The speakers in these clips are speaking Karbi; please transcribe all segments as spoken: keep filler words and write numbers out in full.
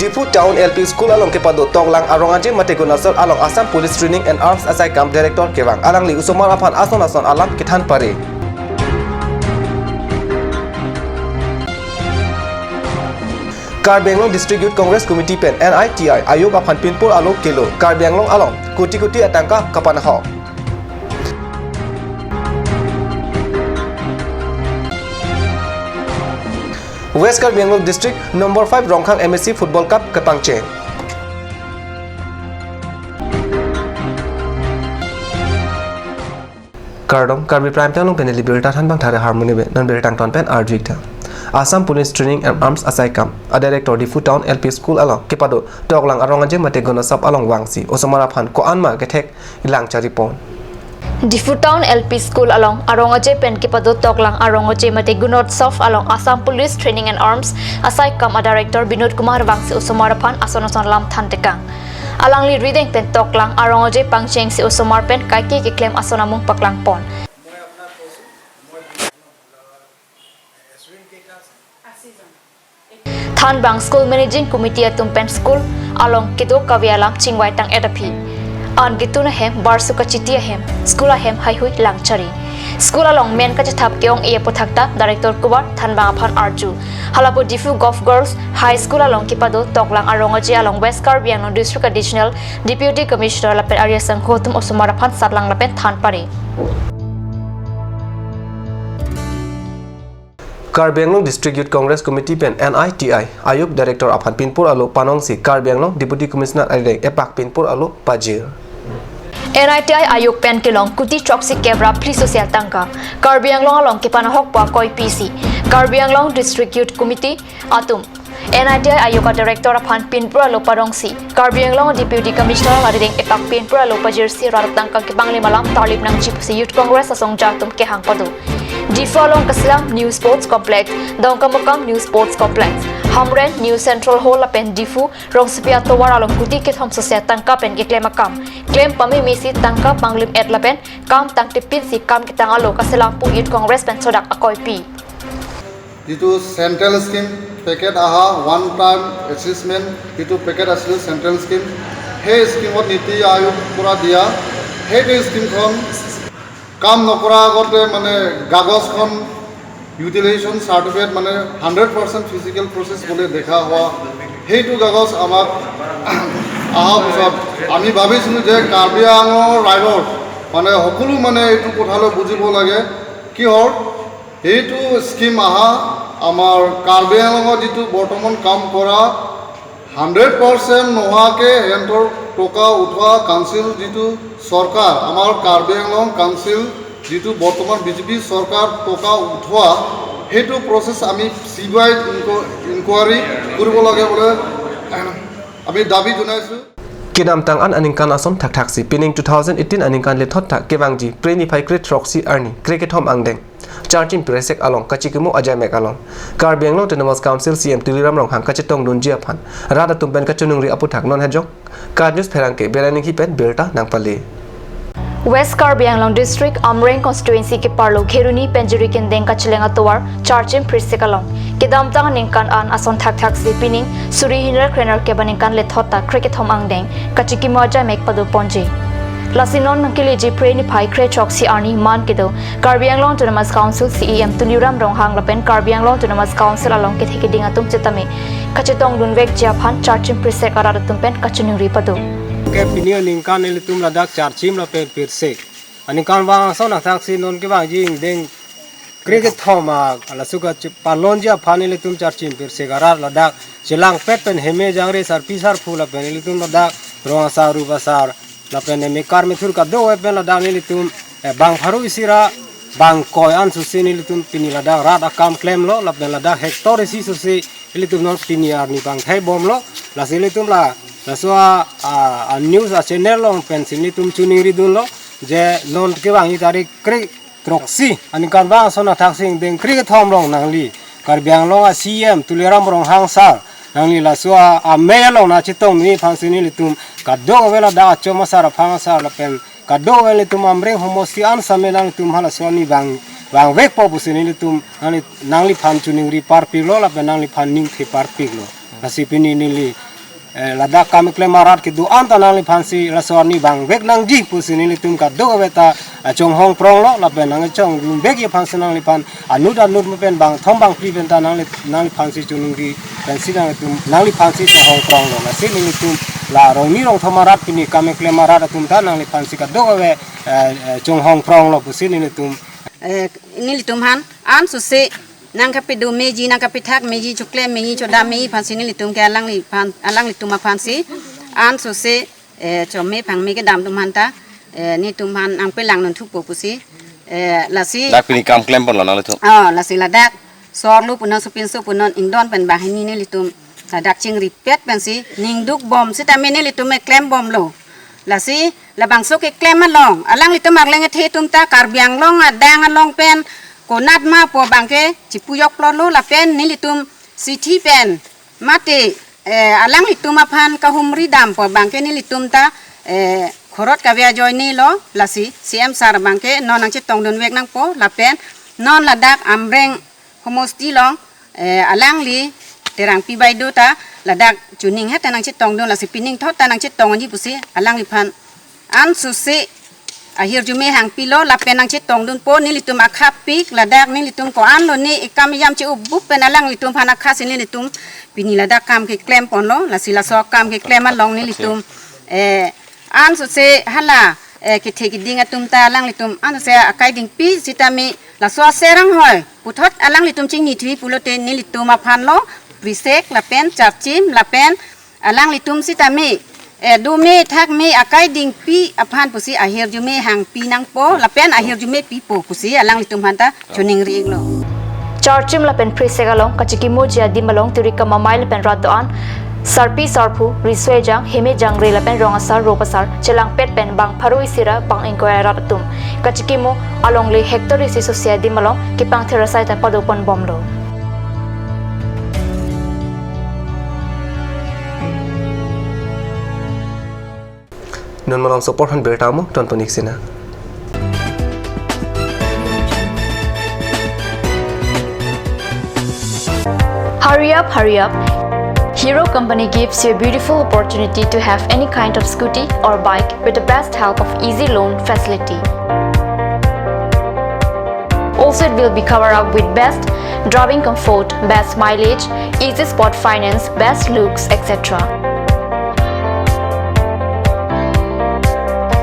Diphu Town L P School along kepado Toklang Aurangzeb mate Gunosov along Assam Police Training and Arms asaikam Director kevang. Alangli osomar aphan ason ason alam kethan pare. Karbi Anglong District Youth Congress Committee pen N I T I ayok aphan pinpur alo kelo. Karbi Anglong along koti koti atangka kapanahok. West Karbi Anglong District number five Rongkhang M S C Football Cup kepangcheng. Kardom, Karbi Prime Time along pen neli birta thanbang thare harmoni be, non birta angton pen arju-ik tha. Assam Police Training and Arms asaikam a Director Diphu Town L P School along kepado Toklang Aurangzeb mate Gunosov along vangsi osomar aphan ko-an ma kethek langchari pon. Diphu Town L P School along Aurangzeb pen kepado Toklang Aurangzeb mate Gunosov along Assam Police Training and Arms asaikam a Director Binod Kumar vangsi osomar aphan ason ason lam than tekang. Alangli rideng pen Toklang Aurangzeb pangchengsi osomar pen kaike keklem ason amung paklang pon. Thanbang School Managing Committee atum pen school along kedo kave alam chingvai tang-et aphi. An ketun ahem, barsu kachiti ahem, school ahem haihui langchari. School along men kachethap ke-ong-e aphuthak ta Director Kumar thanbang aphan arju. Halapu Diphu Govt Girls High School along kepado Toklang Aurangzeb along West Karbi Anglong District Additional Deputy Commissioner lapen arya sangho atum osomar aphan satlang lapen than pare. Karbi Anglong District Youth Congress Committee pen N I T I ayok Director aphan pinpur alo panongsi Karbi Anglong Deputy Commissioner arideng epak pinpur alo pajir. N I T I ayok pen kelong kuti throksi kep ra phli sose atangka Karbi Anglong along kepanahokpo akoipi si Karbi Anglong District Youth Committee atum N I T I ayok a Director aphan pinpur alo parongsi Karbi Anglong Deputy Commissioner arideng epak pinpur alo pajirsi rat atangka kepanglim alam tarlip nangji pusi Youth Congress asongja atum kehang pado. Diphu along Kaselam New Sports Complex, Dongkamukam New Sports Complex, Hamren New Central Hall lapen Diphu Rongsopi atovar along kuti kethom sose atangka pen keklem akam klem pamemesi tangka panglim-et lapen kam tangtipinsi kam ketang alo Kaselam pu Youth Congress pen sodak akoipi. যিটো central scheme packet আহা one time assessment যিটো পেকেট আছিলে central scheme, সেই স্কিমত নীতি আয়োগৰ পৰা দিয়া সেইটো স্কিমখন কাম নকৰা আগতে মানে কাগজখন ইউটিলাইজেশ্যন চাৰ্টিফিকেট মানে হাণ্ড্ৰেড পাৰ্চেণ্ট ফিজিকেল প্ৰচেছ বুলি দেখা হোৱা সেইটো কাগজ আমাক অহাৰ পিছত আমি ভাবিছিলোঁ যে কাৰ্বি আংলঙৰ ৰাইজৰ মানে সকলো মানে এইটো কথালৈ বুজিব লাগে। কিহৰ সেইটো স্কিম আহা আমাৰ কাৰ্বি আংলঙত যিটো বৰ্তমান কাম কৰা হাণ্ড্ৰেড পাৰ্চেণ্ট নোহোৱাকে সিহঁতৰ টকা উঠোৱা কাউন্সিল যিটো চৰকাৰ, আমাৰ কাৰ্বি আংলং কাউন্সিল যিটো বৰ্তমান বিজেপি চৰকাৰ টকা উঠোৱা সেইটো প্ৰচেছ আমি চি বি আই ইনকো-, ইনকুৱাৰী কৰিব লাগে বুলি আমি দাবী জনাইছোঁ। Kedamtang an aningkan ason thakthaksi pining two thousand eighteen aningkan lethot ta kevangji Phre niphai kre throksi arni kre kethom angdeng Charchim Phirsek along kachikimo ajaimek along Karbi Anglong Autonomous Council C E M Tuliram Ronghang kachetongdunji aphan rat atum pen kachiningri aphuthak non hajong Kat News pherangke Bera Ninghi pen birta nangpale. West Karbi Anglong District Amreng Constituency keparlo Kheroni pen Jirikindeng kacheleng atovar Charchim Phirsek along kedamtang aningkan an ason thakthaksi pining suri hini ra kre nerkep aningkan lethot ta kre kethom angdeng kachikimo ajaimek pado ponji. Lasi non nangkeleji Phre niphai kre throksi arni man kedo Karbi Anglong Autonomous Council C E M Tuliram Ronghang lapen Karbi Anglong Autonomous Council along kethe keding atum chetame kachetongdunvekji aphan Charchim Phirsek arat atum pen kachiningri pado. Ke pini aningkan ilitum ladak Charchim lapen Phirsek aningkan vang ason thakthaksi non kevangji ingdeng kre kethom a laso kachepalonji aphan ilitum Charchim Phirsek arat ladak chelangpet pen heme jangre sarpi sarpo lapen ilitum ladak rong asar rup asar lapen emekar methur kadokave pen ladak nelitum, eh, bang pharo isi ra bang koi an sose nelitum pini ladak rat akam klemlo lapen ladak hectare isi sose nelitum non pini arni bang thai bomlo. Lasi nelitum la laso a, a, a news a channel along pensi nelitum chiningridunlo je non kevangji tarik kre throksi aningkan vang ason thakthaksi ingdeng kre kethom along nangli Karbi Anglong a C E M Tuliram Ronghang sir nangli laso a, amei along nangchetongdunji aphansi nelitum kadokave ladak achom asar aphang asar lapen kadokave nelitum Amreng homosti an same nangtum halaso arni vang vangvekpo pusi nelitum nangli, nangliphan chiningri parpiklo lapen nangliphan ningthe parpiklo. Lasi pini neli eh, ladak kam keklem arat kedo-an ta nangliphansi laso arni vangvek nangji pusi nelitum kadokave ta, eh, chonghong pronglo lapen nangchongdunvekji aphansi nangliphan anut anut pen bangthom bangphli pen ta nangli, nangliphansi choningri pensi nangtum nangliphansi chonghong pronglo. Lasi nelitum la rongni rongthom arat pini kam keklem arat atum ta nangliphansi kadokave, eh, eh, chonghong pronglo pusi nelitum, eh, nelitum aphan ansose nangkapedo meji, nangkapethak meji, chokle meji, chodam meji aphansi nelitum ke alangliphan, alanglitum aphansi ansose, eh, chome pangme kedam atum aphan ta, eh, nelitum aphan nangpelang non thupo pusi, eh, lasi. Dak pini kam klem ponlo nanglitum. Oh, lasi ladak sorlo punon, sopinso punon, ingdon pen banghini nelitum ladak chingripet pensi ningduk bom sitame nelitum keklem bomlo. Lasi labangso keklem along alanglitum arleng ethe atum ta Karbi Anglong adang along pen konat ma pu abangke chipujok plotlo lapen nelitum sithi pen mate, eh, alanglitum aphan kahumri dam pu abangke nelitum ta, eh, khorot kave ajoinelo. Lasi C M sir abangke non nangchetongdunvek nangpo lapen non ladak Amreng homosti along, eh, alangli Terangpi Baideo ta ladak chuning het ta nangchetongdun, lasi pining thot ta nangchetongji pusi alangliphan ansose ahirjume hangpilo lapen nangchetongdunpo. Nelitum akhapik ladak nelitum ko-anlo ne ekam ejam che-ubup pen alanglitum aphan akhasi nelitum pini ladak kam keklem ponlo. Lasi laso kam keklem along nelitum, eh, ansose hala, eh, kethe keding atum ta alanglitum ansose akai dingpi sitame laso aserang hoi puthot alanglitum chingnithui pulote nelitum aphanlo prisek lapen charchim lapen alanglitum sitame, eh, dome thakme akai dingpi aphan pusi ahirjume hangpi nangpo lapen ahirjume pipo pusi alanglitum aphan ta choningri-iklo. Charchim lapen prisek along kachikimoji adim along tirikam amei lapen rat do-an, sarpi sarpo, riso ejang, heme jangre lapen rong asar rop asar chelangpet pen bang pharo isi ra bang ingkoi arat atum kachikimo alongle Hector isi sosi adim along kepangthir asai ta padoponbomlo. Non malomso apor aphan birta amo tonpon-ik sinang. Hurry up, hurry up. Hero Company gives you a beautiful opportunity to have any kind of scooty or bike with the best help of easy loan facility. Also, it will be covered up with best driving comfort, best mileage, easy spot finance, best looks, et cetera.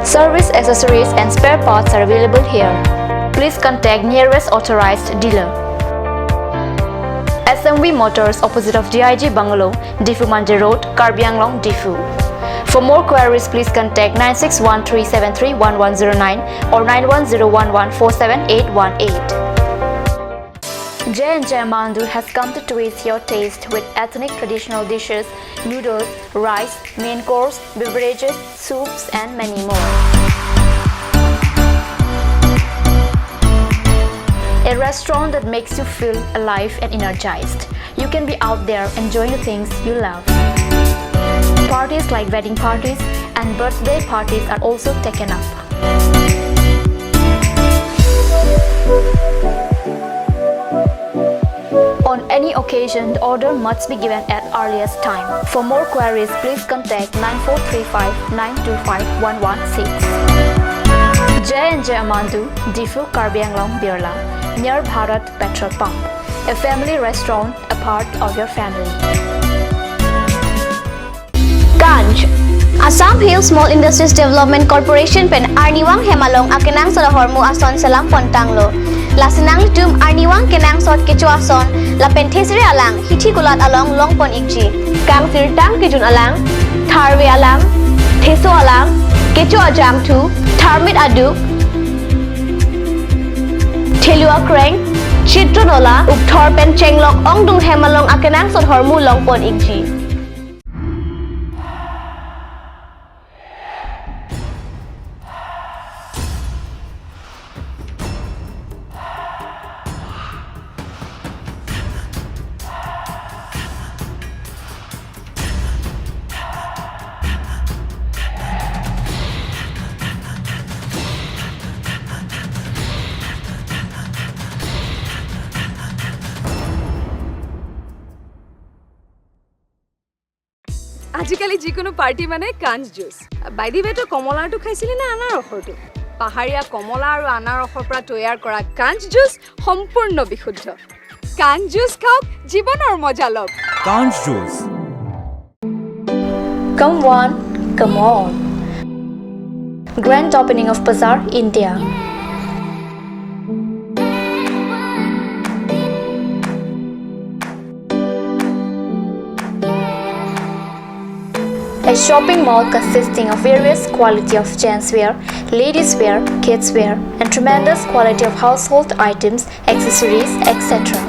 Service accessories and spare parts are available here. Please contact nearest authorized dealer. S M V Motors, opposite of D I G Bungalow, Diphu Manja Road, Karbi Anglong, Diphu. For more queries, please contact nine six one three seven three one one zero nine or nine one zero one one four seven eight one eight. J and J Mandu has come to twist your taste with ethnic traditional dishes, noodles, rice, main course, beverages, soups, and many more. A restaurant that makes you feel alive and energized. You can be out there enjoying the things you love. Parties like wedding parties and birthday parties are also taken up. On any occasion, the order must be given at earliest time. For more queries, please contact nine four three five nine two five one one six. J and J Amandu, Diphu, Karbi Anglong, Birla, near Bharat Petrol Pump. A family restaurant, a part of your family. Ganj. Assam Hill Small Industries Development Corporation pen arnivang hem along akenangsot ahormu ason selam pontanglo. Lasi nanglitum arnivang kenangsot kecho ason lapen thesere alang hithi kulat along longpon-ikji. Kangsirtang kejun alang, tharve alang, theso alang, kecho ajangthu, tharmit aduk, thelu akreng, chitron ola, ukthor pen chenglok ongdung hem along akenangsot ahormu longpon-ikji. আজিকালি যিকোনো পাৰ্টি মানে কাঞ্চ juice. By the ৱে, তই কমলাৰটো খাইছিলি নে আনাৰসৰটো? পাহাৰীয়া কমলা আৰু আনাৰসৰ পৰা তৈয়াৰ কৰা কাঞ্চ জুচ সম্পূৰ্ণ বিশুদ্ধ। কাঞ্চ জুচ খাওক, জীৱনৰ মজা লওক। Kanj Juice. Come one, come all. Grand opening of Bazaar India. A shopping mall consisting of various quality of gents wear, ladies wear, kids wear, and tremendous quality of household items, accessories, et cetera.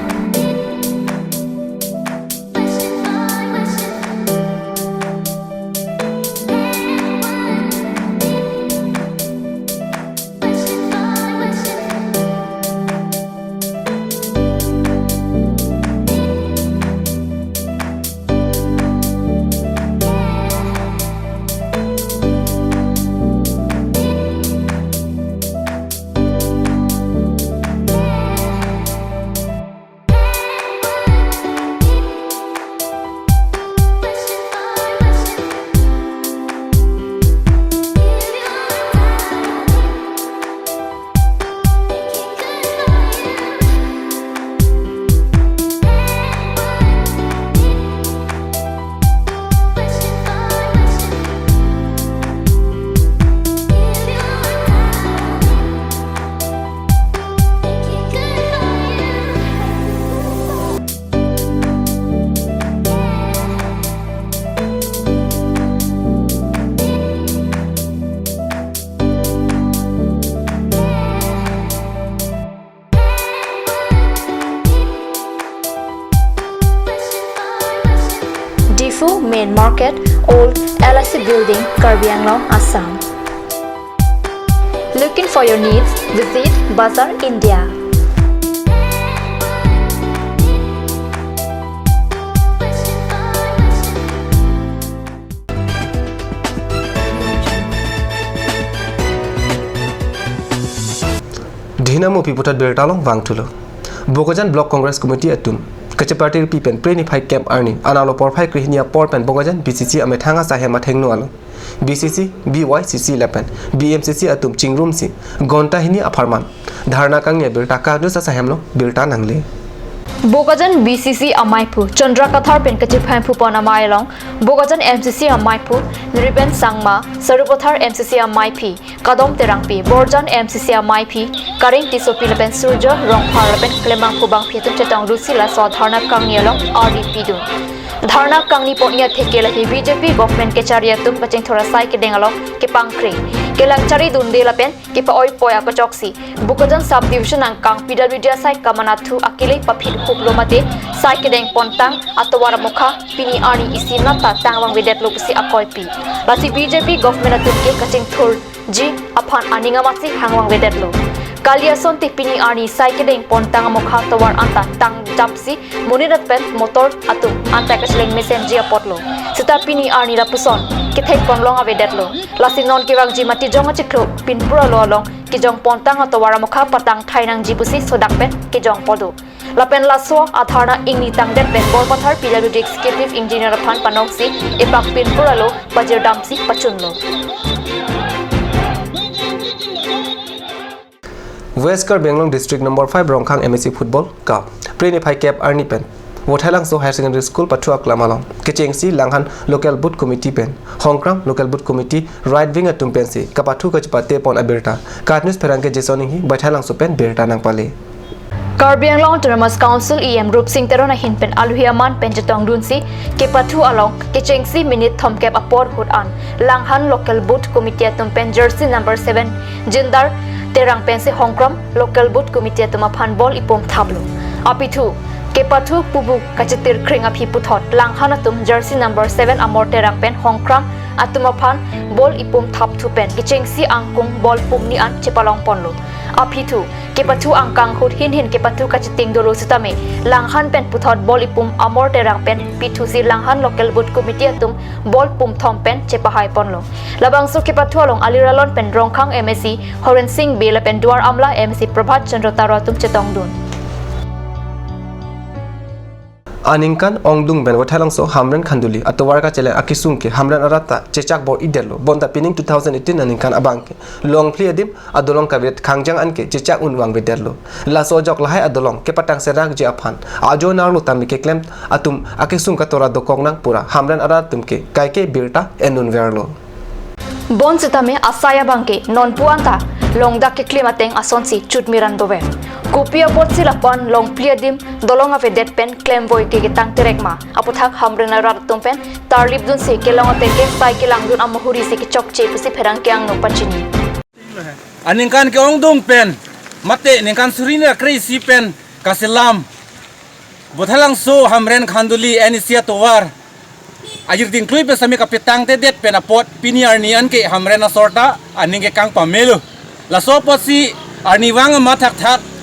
Diphu Main Market, Old L I C Building, Karbi Anglong, Assam. Looking for your needs? Visit Bazaar India. Dina Mopi puthot birta along vangthulo. Bokajan Block Congress Committee atum kachepartirpi pen Preni phai kep arni analo porphai krehini apor pen Bokajan B C C amethang asahem athengno along B C C, B Y C C lapen B M C C atum chingrumsi ghonta hini apharman dharna kangni abirta Kak News asahem along birta nangle. Bokajan B C C amaiphu Chandra Kathar pen kachephai phupon amei along Bokajan M C C amaiphu Nripen Sangma, Sarupathar M C C amaiphi Kadom Terangpi, Borjan M C C amaiphi Kareng Tissopi lapen Surjya Rongphar lapen keklembangphu bangphi atum chetongdunsi laso dharna kangni along ardi pidun. Dharna kangni pon-i atheke lahei B J P government kechari atum kachingthur asai kedeng along kepangkre, kelang charidunde lapen kepa-oipoi apachoksi Bokajan Sub Division angkang P W D asai kamanathu akele paphit huplo mate sai kedeng pontang atovar amokha pini arni isi nata tangvangvedetlo pusi akoipi. Lasi B J P government atum ke kachingthurji aphan aning amatsi hangvangvedetlo. Kali asonte pini arni sai kedeng pontang amokha tovar anta tangjapsi monit pen motor atum anta kacheleng mesenji apotlo. Seta pini arni lapuson kethek ponlong avedetlo. Lasi non kevangji Matijong achiklo pinpur alo along kejong pontang atovar amokha patang thai nangji pusi sodak pen kejongpo do. Lapen laso adharna ingni tangdet pen Borpathar P W D Executive Engineer aphan panoksi epak pinpur alo pajirdamsi pachunlo. West Karbi Anglong District number five Rongkhang M A C Football Cup Preni phai kep arni pen Voithalangso Higher Secondary School pathu aklam along kechengsi Langhan Local Booth Committee pen Hongkram Local Booth Committee Right Wing atum pensi kapathu kachepate pon abirta Kak News pherangke Jason Inghi Voithalangso pen birta nangpale. Karbi Anglong Autonomous Council E M Rupsing Teron ahin pen aluhi aman pen chetongdunsi kepathu along kechengsi minute thomkep apor ahut an Langhan Local Booth Committee atum pen jersey number seven Jindar Terang pensi Hongkram Local Booth Committee atum aphan ball ipum thaplo. Apithu kepathu pubu kachetir kring aphi puthot Langhan atum jersey number seven Amor Terang pen Hongkram atum aphan ball ipum thapthu pen kechengsi angkung ball pumni an chepalong ponlo. Apithu kepathu angkang ahut hin hin kepathu kacheting dolo sitame Langhan pen puthot ball ipum Amor Terang pen pithusi Langhan Local Booth Committee atum ball pum thom pen chepahai ponlo. Labangso kepathu along aliralon pen Rongkhang M A C Horen Sing Bey lapen Duar Amla M A C Prabhat Chandra Taro atum chetongdun. Aningkan ongdung pen Voithalangso Hamren Khanduli atovar kacheleng akesung ke Hamren arat ta chechak bor-idetlo, bonta pining two thousand eighteen aningkan abang ke Longphli adim adolong kavedet khangjang anke chechak un vangvedetlo. Laso ajok lahai adolong kepatang serakji aphan ajo narlo tame keklem atum akesung katora dokok nang pura Hamren arat atum ke kaike birta enunverlo. Bonsitame asai abang ke nonpu anta longdak keklem ateng asonsi chutmiran dover. Kopi apotsi lapu-an Longphli adim dolong avedet pen klemvoi ke ketang terek ma aputhak Hamren arat atum pen tarlipdunsi kelong ateng ke sai kelangdun amuhuri si kechokche pusi pherangke angno pachini. Aningkan ke-ongdung pen mate ningkan suri ra kre-isi pen kaselam Voithalangso Hamren Khanduli N E C atovar ajir dingklui pen sami kapetangtedet pen apot pini arni anke Hamren asor ta aning kekang pamelo. Laso apotsi arnivang ama thakthak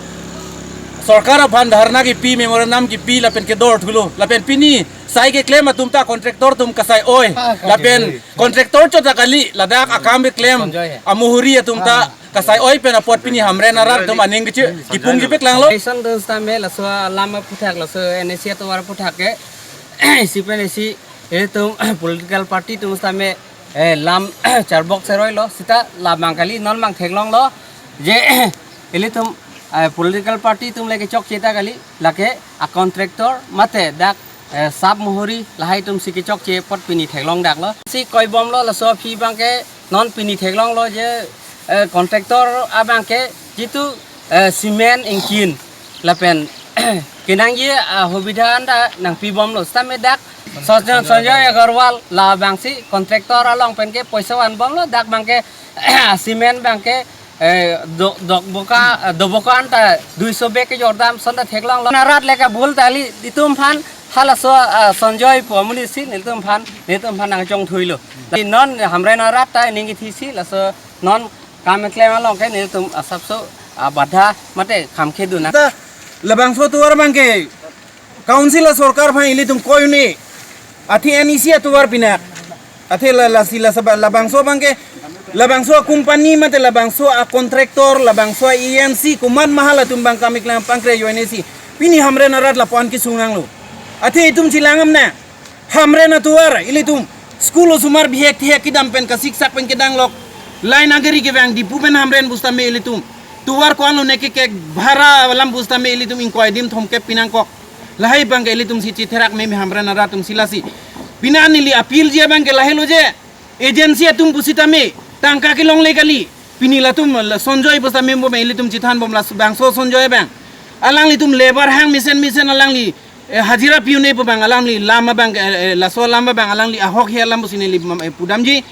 sorkar aphan dharna kipi, memorandum kipi lapen kedor thulo. Lapen pini sai keklem atum ta contractor atum kasai oi. Ah, lapen kasai oi. Contractor chot ta kali, ladak akam keklem Sonjoy hai. Amuhuri atum ta Ah. Kasai oi pen apot pini Hamren arat atum aning keche kipungji peklanglo. Election atum sitame laso alam aphuthak, laso N E C atovar aphuthak ke isi pen isi, ilitum political party atum sitame, eh, lam charbok seroilo, sita labang kali non mang theklonglo je ilitum, eh, political party atum le kechokche ta kali, lake a contractor mate dak, eh, sap muhuri lahai atum si kechokche apot pini theklongdaklo. Si koibomlo laso aphi abang ke non pini theklonglo je, eh, contractor abang ke jitu, eh, cement ingkin lapen kenangji, ah, hubidha anta nangpibomlo. Sitame dak Sonjoy, Sonjoy Agarwal labangsi contractor along pen ke poisa vanbomlo, dak abang ke cement abang ke, eh, do-, dokboka, eh, doboka anta duiso bag kejordam sonta theklonglo. Narat leka bul tali itum aphan halaso, ah, Sonjoy pu amonit si nelitum aphan, nelitum aphan nangjong thuilo. Tadi non Hamren arat ta ning kethisi laso non kam keklem along ke nelitum asapso, ah, badha mate kham khedun. Ta labangso atovar abang ke council a sorkar aphan ilitum koyune. Athe N E C atovar pinak. Athe la, lasi lasa ba, labangso abang ke, labangso a company mate labangso a contractor, labangso a E N C, komat mahal atum abang kam keklem pangkre joine si pini Hamren arat lapu-an kesung nanglo. Athe itum chelang amna. Hamren atovar ilitum school osomar bihek thihek kedam pen kasiksak pen kedanglok. Line agari kevang Diphu pen Hamren pusitame ilitum tovar ko-an lone kekek bhara alam pusitame ilitum ingkoi adim thomkep pinangkok. Lahai abang ke ilitum si chetherak meme Hamren arat atum si lasi. Pini neli appeal ji abang ke lahelo je. Agency atum pusitame tangka kelongle kali. Pini latum la Sonjoy pusitame bom ilitum chethanbom labangso Sonjoy abang. Alanglitum labour hang mesen mesen alangli, eh, hajira pi-un-e pu abang alangli lam abang, eh, eh, laso lam abang alangli ahok he alam pusi neli, eh, pudamji.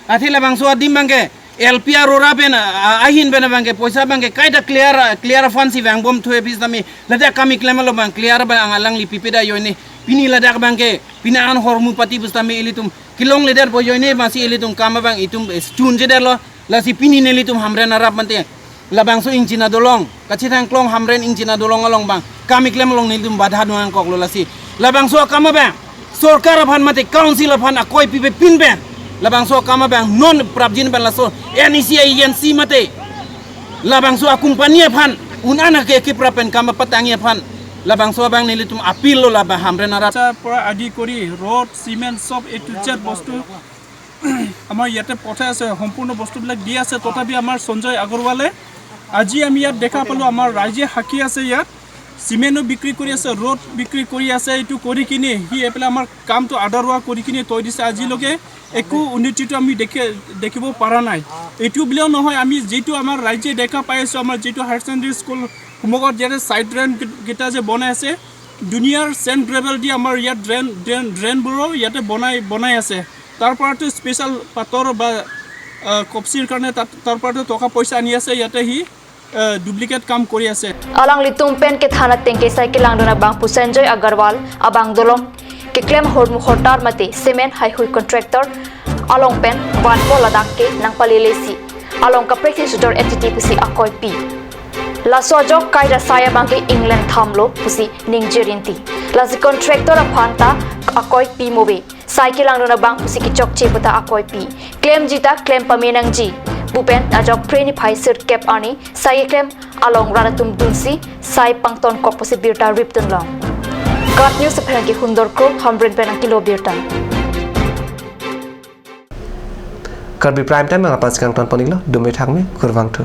Athe labangso adim abang ke L P arora pen, ah, ahin pen abang ke poisa abang ke kaita clear, clear fund si vangbom thu-e pusitame ladak kam keklem along abang clear abang alangli pipeda joine. Pini ladak abang ke pini an hormu pati pusitame ilitum kelongledet pu joine masi ilitum kam abang itum, eh, chunjedetlo. Lasi pini nelitum Hamren arat mate labangso ingchina dolong, kachethang klong Hamren ingchina dolong along abang kam keklem along nelitum badha nangkoklo lasi. Labangso akam abang sorkar aphan mate council aphan akoi pipe pin pen labangso akam abang non prapjin pen laso N E C agency mate labangso a company aphan un-an ake kiprap pen kam patangji aphan labangso abang nelitum appeal lo laba Hamren arat. পইচাৰ পৰা আদি কৰি road, cement, চব এ to Z বস্তু আমাৰ ইয়াতে পঠাই আছে, সম্পূৰ্ণ বস্তুবিলাক দি আছে। তথাপি আমাৰ সঞ্জয় আগৰৱালে আজি আমি ইয়াত দেখা পালোঁ, আমাৰ ৰাইজে সাক্ষী আছে, ইয়াত চিমেণ্টো বিক্ৰী কৰি আছে, ৰোড বিক্ৰী কৰি আছে। এইটো কৰি কিনি সি এইফালে আমাৰ কামটো আধৰুৱা কৰি কিনি থৈ দিছে। আজিলৈকে একো উন্নতিটো আমি দেখি, দেখিব পৰা নাই। এইটো বুলিও নহয়, আমি যিটো আমাৰ ৰাইজে দেখা পাই আছোঁ, আমাৰ যিটো হায়াৰ ছেকেণ্ডেৰী স্কুল সন্মুখত ইয়াতে ছাইড ড্ৰেইন কেইটা যে বনাই আছে, দুনিয়াৰ চেণ্ড গ্ৰেভেল দি আমাৰ ইয়াত ড্ৰেইন, ড্ৰেইন, ড্ৰেইনবোৰো ইয়াতে বনাই, বনাই আছে। তাৰ পৰাতো স্পেচিয়েল পাতৰ বা, আহ, কপচিৰ কাৰণে তাত, তাৰ পৰাতো টকা পইচা আনি আছে, ইয়াতে সি, আহ, ডুপ্লিকেট কাম কৰি আছে। Alanglitum pen kethan ateng ke sai kelangdun abang pu Sanjoy Agarwal abang dolong keklem ahormu hortar mate cement haihui contractor along pen vanpo ladak ke nangpalele si along kaprek si sudor N T T pusi akoipi. Laso ajok kaita sai abang ke inglen thamlo pusi ningje rinti. Lasi contractor aphan ta akoipi move. Sai kelangdun abang pusi kechokche puta akoipi. Klemji ta klem pame nangji. Buphen ajok Phre niphai sirkep arni sai keklem along rat atum dunsi sai pangtonkok pusi birta ripdunlong. KAT News apherangke Hundor Kro, Hamren pen angkilo birta. Karbi Prime Time nangpachekang ton pon-iklo, dome thakme, kurvangthu.